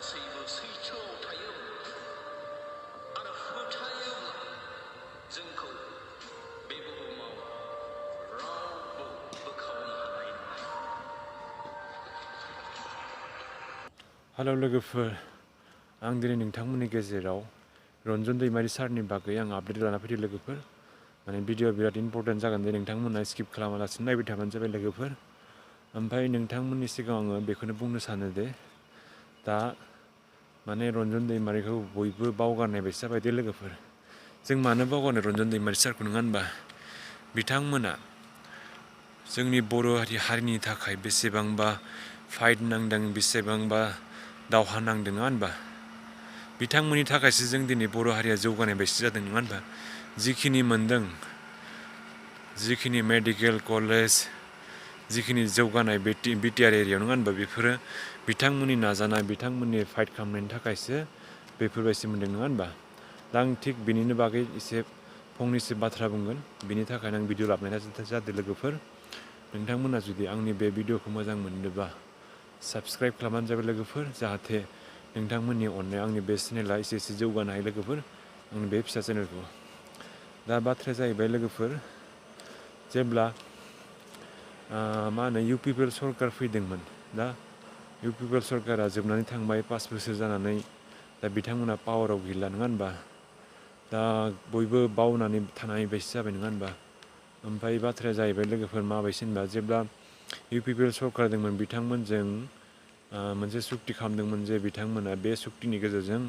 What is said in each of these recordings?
गासैबो सैथोआव थायो आरो फोथायोब्ला जोंखौ बे बुहुमाव रावबो बोखावनो हानाय नङा। हेलौ लोगोफोर, आं दिनै नोंथांमोननि गेजेराव रन्जन दैमारि सारनि बागै आं आपडेट लाना फैदों लोगोफोर। माने भिडिअ बिराद इम्पर्टेन्ट जागोन दे, नोंथांमोना स्किप खालामालासिनो नायबाय थाबानो जाबाय लोगोफोर। ओमफ्राय नोंथांमोननि सिगाङाव आङो बेखौनो बुंनो सानो दे दा माने रन्जन दैमारिखौ बयबो बावगारनाय बायदि जाबाय दे लोगोफोर। जों मानो बावगारनो रन्जन दैमारि सारखौ, नङा होनबा? बिथांमोना जोंनि बर' हारिनि थाखाय बेसेबांबा फाइट नांदों, बेसेबांबा दावहा नांदों, नङा होनबा? बिथांमोननि थाखायसो जों दिनै बर' हारिया जौगानाय बायदि जादों, नङा होनबा? जिखिनि मोनदों, जिखिनि मेडिकेल कलेज, जिखिनि जौगानाय बिटिआर एरियायाव, नङा होनबा? बेफोरो बिथांमोननि नाजानाय, बिथांमोननि फाइट खालामनायनि थाखायसो बेफोरबायदि मोनदों, नङा होनबा? दा आं थिग बिनिनो बागै एसे फंनैसो बाथ्रा बुंगोन। बिनि थाखायनो आं भिडिअ लाबोनाय जादों लोगोफोर। नोंथांमोना जुदि आंनि बे भिडिअखौ मोजां मोनोबा साबस्क्राइब खालामबानो जाबाय लोगोफोर, जाहाथे नोंथांमोननि अननायाव आंनि बे चेनेला एसे जौगानो हायो लोगोफोर, आंनि बे फिसा चेनेलखौ। दा बाथ्राया जाहैबाय लोगोफोर, जेब्ला मा होनो UPPL सरकार फैदोंमोन, दा UPPL सरकारा जोबनानै थांबाय 5 बोसोर जानानै। दा बिथांमोना पावाराव गैला, नङा होनबा? दा बयबो बावनानै थानाय बायदि जाबाय, नङा होनबा? ओमफ्राय बाथ्राया जाहैबाय लोगोफोर माबायदि होनबा, जेब्ला UPPL सरकार दंमोन, बिथांमोनजों मोनसे सुक्ति खालामदोंमोन जे बिथांमोना बे सुक्तिनि गेजेरजों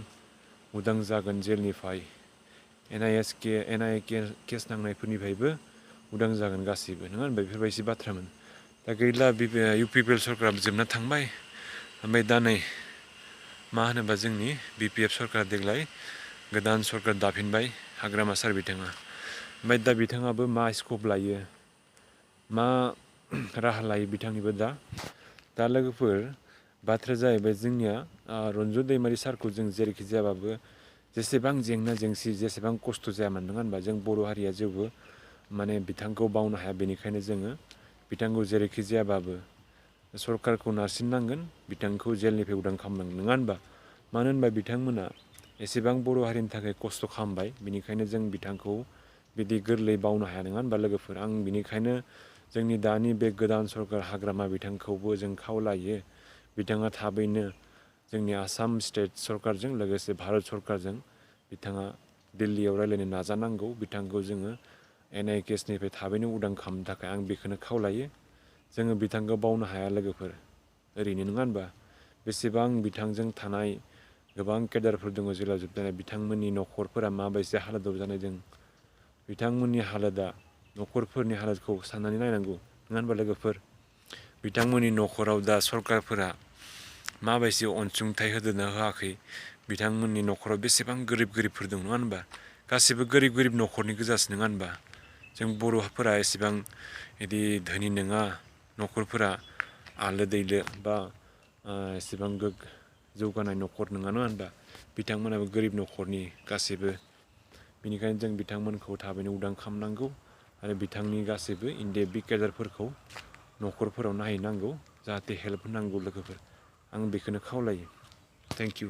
उदां जागोन जेलनिफ्राय, NIA केस नांनायफोरनिफ्रायबो उदां जागोन गासैबो, नङा होनबा? बेफोरबायदि बाथ्रामोन। दा गैला, UPPL सरकारा जोबना थांबाय। ओमफ्राय दा नै मा होनोबा, जोंनि BPF सरकारा देग्लाय गोदान सरकार दाफिनबाय, हाग्रामा सार बिथाङा। ओमफ्राय दा बिथाङाबो मा स्कप लायो, मा राहा लायो बिथांनिबो दा लोगोफोर बाथ्राया जाहैबाय जोंनिया रन्जन दैमारि सारखौ जों जेरैखि जायाबाबो, जेसेबां जेंना जेंसि, जेसेबां खस्थ' जायामोन, नङा होनबा? जों बर' हारिया जेबो माने बिथांखौ बावनो हाया। बेनिखायनो जोङो बिथांखौ जेरैखि जायाबाबो सरकारखौ नारसिननांगोन, बिथांखौ जेलनिफ्राय उदां खालामनांगोन, नङा होनबा? मानो होनबा बिथांमोना एसेबां बर' हारिनि थाखाय खस्थ' खालामबाय, बेनिखायनो जों बिथांखौ बिदि गोरलै बावनो हाया, नङा होनबा लोगोफोर? आं बिनिखायनो जोंनि दानि बे गोदान सरकार हाग्रामा बिथांखौबो जों खावलायो, बिथाङा थाबैनो जोंनि आसाम स्टेट सरकारजों लोगोसे भारत सरकारजों बिथाङा दिल्लीयाव रायज्लायनो नाजानांगौ। बिथांखौ जोङो NIA केसनिफ्राय थाबैनो उदां खालामनो थाखाय आं बेखौनो खावलायो। जोङो बिथांखौ बावनो हाया लोगोफोर, ओरैनो, नङा होनबा? बेसेबां बिथांजों थानाय गोबां केडारफोर दङ जेराव जोबजानाय, बिथांमोननि न'खरफोरा माबायदि हालोदाव जानाय दं, बिथांमोननि हालोदा, न'खरफोरनि हालोदखौ साननानै नायनांगौ, नङा होनबा लोगोफोर? बिथांमोननि न'खराव दा सरकारफोरा माबायदि अनसुंथाइ होदोंना होआखै, बिथांमोननि न'खराव बेसेबां गोरिबफोर दं, नङा होनबा? गासिबो गोरिब न'खरनि गोजासो, नङा होनबा? जों बर'फोरा एसेबां बिदि धोनि नङा, न'खरफोरा आलो दैलो बा एसेबां जौगानाय न'खर नङा, नङा होनबा? बिथांमोनाबो गोरिब न'खरनि गासैबो। बेनिखायनो जों बिथांमोनखौ थाबैनो उदां खालामनांगौ आरो बिथांनि गासैबो बि केडारफोरखौ न'खरफोराव नायहैनांगौ, जाहाथे हेल्प होनांगौ लोगोफोर। आं बेखौनो खावलायो। Thank you.